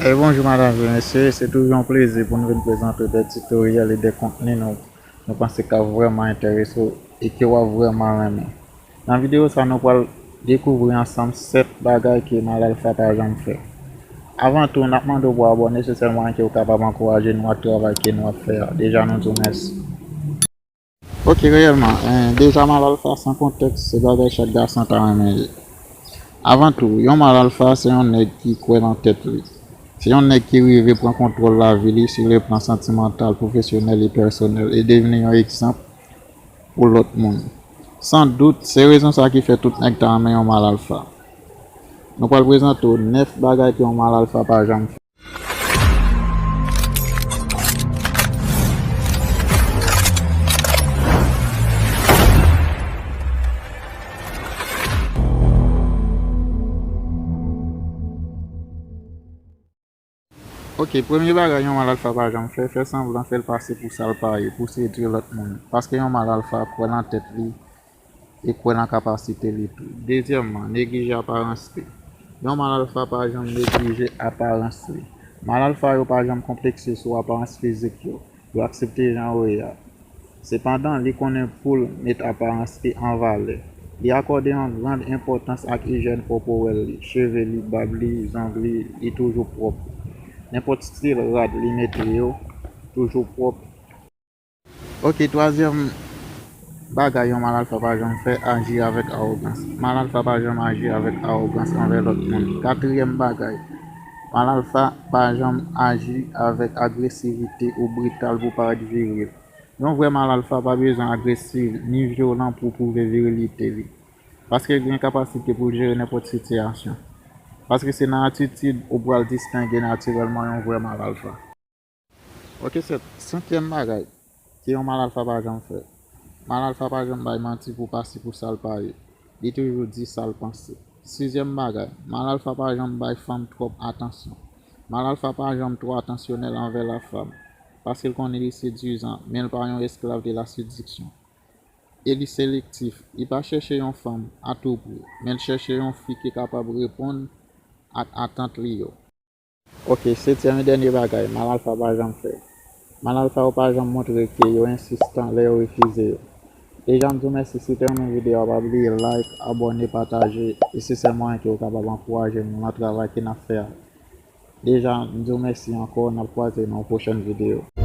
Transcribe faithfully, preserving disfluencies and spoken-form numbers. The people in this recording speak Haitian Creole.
E bonjou, madam e mesye, se toujou yon plezi pou n vin prezante de titoryèl e de kontni nou, nou panse k ap vrèman enterese w e ke w ap vrèman renmen. Nan videyo sa, nou pral dekouvri ansanm sèt bagay ke Malalfa pa janm fè. Avan tou, n ap mande w pou abòne, se sèl mwayen ke w kapab ankouraje nou ak travay ke nou ap fè a. Deja, nou di w mèsi. Ok, reyèlman, eh, deja Malalfa san kontèks, se bagay chak gason ta renmen ye. Avan tou, yon Malalfa se yon nèg ki kwè nan tèt li. Se yon nèg ki rive pran kontwòl lavi li sou le plan santimantal, pwofesyonèl e pèsonèl e devni yon egzanp pou lòt moun. San dout, se rezon sa ki fè tout nèg ta renmen yon Malalfa. Nou pral prezante w nèf bagay ke yon Malalfa pa janm fè. Ok, premye bagay yon Malalfa pa janm fè, fè sanblan fè l pase pou sa l pa ye, pou sedwi lòt moun. Paske yon Malalfa kwè nan tèt li, e kwè nan kapasite li tou. Dezyèmman, neglije aparans li. Yon Malalfa pa janm neglije aparans li. Malalfa yo pa janm konplekse sou aparans fizik yo. Yo aksepte jan yo ye a. Sepandan, li konnen pou l met aparans li an valè. Li akòde yon grann enpòtans ak ijyèn kòpowèl li, cheve li, bab li, zong li, li toujou pwòp. Nenpòt stil rad li mete yo, toujou pwòp. Ok, twazyèm bagay yon Malalfa pa janm fè, aji avèk awogans. Malalfa pa janm aji avèk awogans anvè lòt moun. Katriyèm bagay, Malalfa pa janm aji avèk agresivite ou brital pou parèt viril. Yon vrè Malalfa pa bezwen agresiv ni vyolan pou pwouve virilite li. Paske l gen kapasite pou l jere nenpòt sitiyasyon. Paske se nan atitid ou pral distenge natirèlman yon vrè Malalfa. Ok, sèt. Senkyèm bagay ke yon Malalfa pa janm fè. Malalfa pa janm bay manti pou pase pou sa l pa ye. Li toujou di sa l panse. Sizyèm bagay, Malalfa pa janm bay fanm twòp atansyon. Malalfa pa janm twò atansyonèl anvè lafanm, paske l konnen li sedwizan, men l pa yon esklav de la sediksyon. E li selektif, li pa chèche yon fanm a tou pri, men l chèche yon fi ki kapab reponn ak atant li yo. Ok, setyèm e dènye bagay, Malalfa pa janm fè. Malalfa yo pa janm montre ke yo ensistan lè yo refize yo. Deja m di w mèsi, si w te renmen videyo a, pa bliye like, abòne, pataje, e se sèl mwayen ke w kapab ankouraje nou nan travay ke n ap fè a. Deja, m di w mèsi ankò, n ap kwaze nan yon pwochèn videyo.